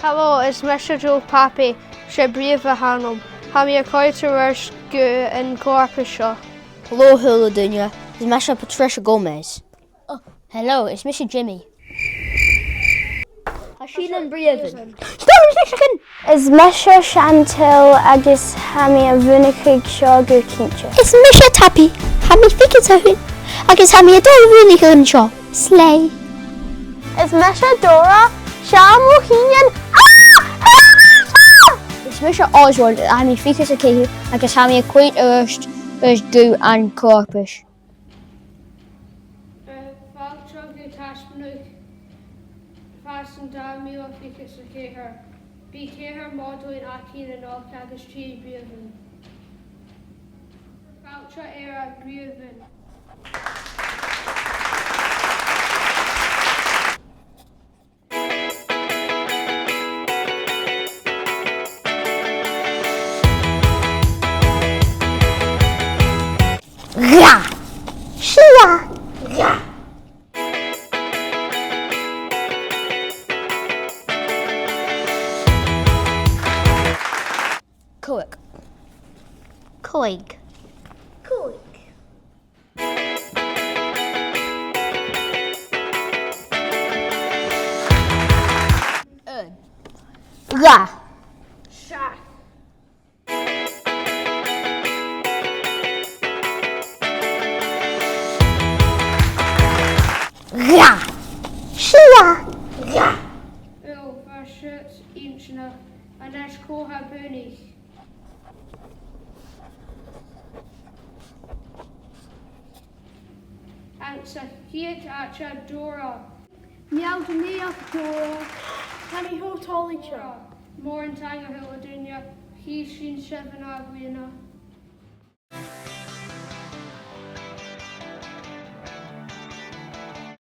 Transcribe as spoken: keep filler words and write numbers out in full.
Hello, is mise Joe Pappy, 's e Briamha a th' annam. Tha mi a' coimhead air adhart gu an co-fharpais seo. Hello, a h-uile duine, is mise Patricia Gomez. Oh, hello, is mise Jimmy. Tha sinn am Briamhan. Stop, is mise Finn. Is mise Chantel agus tha mi a' buannachadh seo gu cinnteach. Is mise Tappy, tha mi fichead 's a h-aon, agus tha mi a' dol a bhuannachadh an seo. Slay. Is mise Dora, seall mo chinn. Ah! Ah! Ah! Is mise Oswald, tha mi fichead 's a ceithir, agus tha mi a' coimhead air adhart gu an co-fharpais. Fàilte gu taisbeanadh Fàs an Dà Mhìle Fichead 's a Ceithir. Bidh ceithir modailean againn a-nochd agus trì briamhan. Fàilte air a' bhriamhan. Dhà. Sia. Dhà. Còig. Còig. Còig. Aon. Dhà. Seachd. Dhà. Sia. Dhà. Ò, bha siud inntinneach. A-nis, cò tha buannachadh? Anns a' chiad àite, Dora. Meal do naidheachd, Dora. Tha mi cho toilichte. Mòran taing, a h-uile duine. Chì sinn sibh an ath-bhliadhna.